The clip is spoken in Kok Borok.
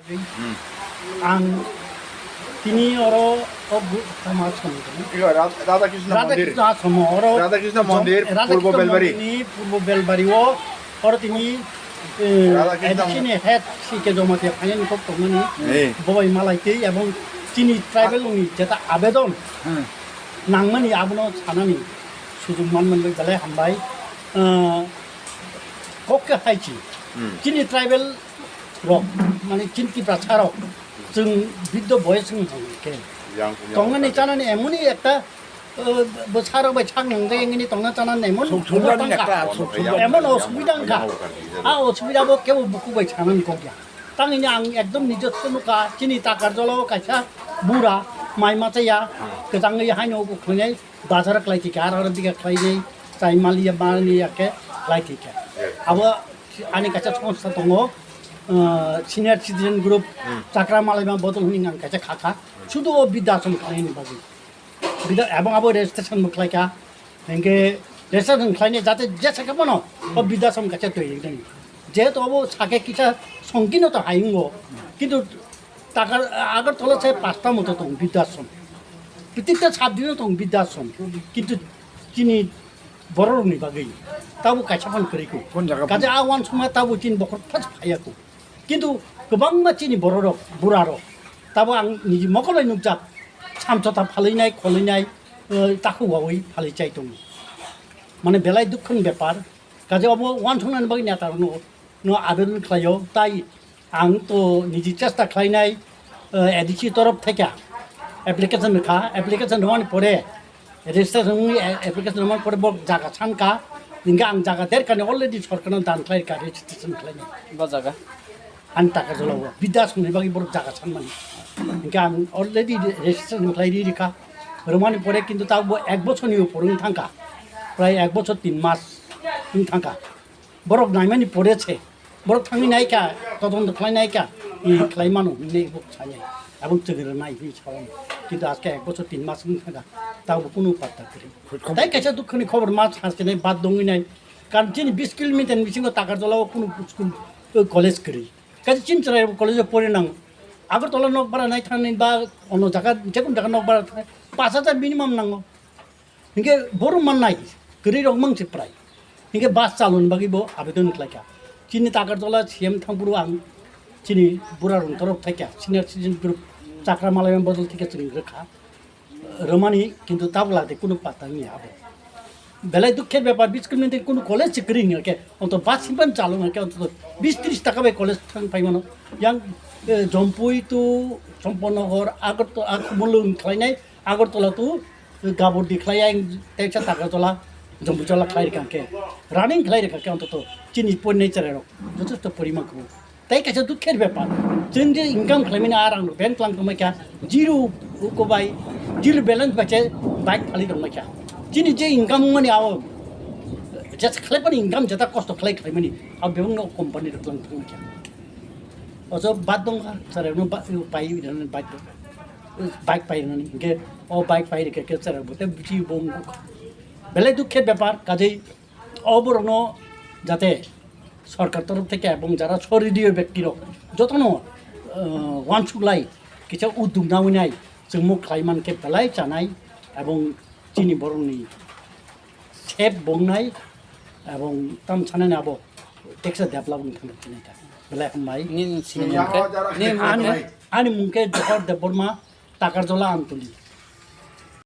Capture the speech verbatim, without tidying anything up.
Ang tini oro o bu-, tama songkhe. Iko Ra-, Radha Krishna Radha Mondir. Krishna Ashram oro Radha Krishna Mondir, Radha Purbo Krishna Belbari. Mondir ni Purbo Belbari o oro tini, eh, Radha Krishna A D C ni head C K Jamatia phainani kok tongmani. Eh. Bobai malai tei ebong chini tribal ni jeta abedon Hmm. nangmani abono sanani sujung manmani belai hambai. Eh, kok khe hai chi. Hmm. Chini tribal rok, mane chini Tiprasa rok, chwng biddo boyes wng thang khe. Yang punya Tongmani orang chanani emoni ekta, uh, bwsarok bai sak nang de engini tongna chanani emon Suk suk obo nani tangkha. Ekta, suk suk Emon nani. Osubida wngkha. Yang punya orang. A osubida bo kebo buku bai sanani kok ya. Tangini ang ekdom nijo nukha, chini Takarjala o kaisa bura, mai machaya, kwchangwi haino uku khwnai, bazar khlai tikha, ar aro diga khlainai, chai maliya, maliya khe khlai tikha. Abo ani kaisa songstha tongo, uh, senior citizen group, Hmm. chakra malaima bodol hwnwi ang kaisa khakha. Sudu o bidda ashram khlaini bagwi. Bidda, ebong abo registration bo khlaikha. Hinkhe registration khlaini jate jesa khe bono, o bidda ashram kaisa twi ringdani. Jehetu abo sake kisa songkino to hayungo. Kintu Takar, Agartala se pasta moto tong bidda ashram. Pitikta sabdino tong bidda ashram. Kintu chini bororokni bagwi tabo kaisa phano kwrwi kho. Kon jaga Kaje a uansukma tabo chini bokhorok thas phaiya kho. Kintu kwbangma chini bororok, burarok tabo ang niji mokolai nukjak, samchota phalwi nai, kholwi nai, eh, takhuk wawi phalwi chai tongo. Mane belai dukkhoni bepar. Kaje obo uansuknani bagwi netarokno, no abedon khlaio, tai ang to niji chesta khlainai, eh, A D C torof theke application rwkha, application rwmani pore, registration wngwi a-, application rwmani pore bo jaga sankha, hinkhe ang jaga derkani already sorkarno dan khlai rwkha registration khlainai. Ba jaga? Ani Takarjala o, bidda ashramni bagwi borok jaga sanmani. Hinkhe ang already registration khlai ri rwkha, rwmani pore kintu tabuk bo ek bochorni upor wng thangkha, prai ek bochor tin mas wng thangkha. Borok naimani pore se, borok thangwi naikha, todonto khlai naikha, i khlai mano hinwi bo sanai. Aboni chwngno nai hinwi sao. Kintu aske ek bochor tin mas wng thangkha, tabuk bo kunu patta kwrwi. Khobor Tai kaisa dukkhoni khobor ma sasinai bad dongwi nai. Karon chini bis kilometer ni bisingo Takarjala o kunu school, o college kwrwi. Kaisa chini chwrai college o pori nango. Agartala nok bara nai thangni ba ono jaga, jekun jaga nok bara thang, pash hajar minimum nango. Hinkhe borom mannai, kwrwi rok mang se prai. Hinkhe bus chaloni bagwi bo abedon khlaikha. Chini Takarjala C M thangphuru ang chini burarokni torof thaikha, senior citizen group chakra malaima bodol thikhe chwng rwkha. Rwmani kintu tabuk lagde kunu patta wngya abo. Belai dukhe bepar, bis kilometer kunu college se kwrwi wngya khe, onto bus simpan chalok wngya khe, onto bis tris taka bai college thang phai mano. Yang, eh, Jompui to Champaknagar, Agartala, Mulung khlainai, Agartala to Gabordi khlai yang teisa Takarjala, Jompuijala khlai rwkha khe, running khlai rwkha khe onto chini porinai chwrairok jothesto poriman kho. Tai kaisa dukher bepar, chwng je income khlaimani a rang ben tlang tongmai kha, zero ko bai, zero balance bai se bike phali tongmai kha. Chini je income mani ao, jesa khlai pani income jeta kosto khlai khlaimani, a bebang no company rok tlang tongmai kha. Oso bad dong kha, chwrai no ba-, pai rani bike dong. Bike pai rani, hinkhe o bike pai rikhe khe chwrai bo te bichi bo wng kha. Belai dukher bepar, kajei o borokno jate sorkar torof theke ebong jara soridiyo bektirok jotono, eh, uansuk lai kisa uddog nawi nai chwngmo khlai mankhe belai chanai ebong chini borokni sep bongnai ebong tam sanani abo teksa develop wng thangna chinai ta belai hambai. Nini sini mungke, nini Ani, mungke? Ani mungke Johor Debbarma, Takarjala Amtuli.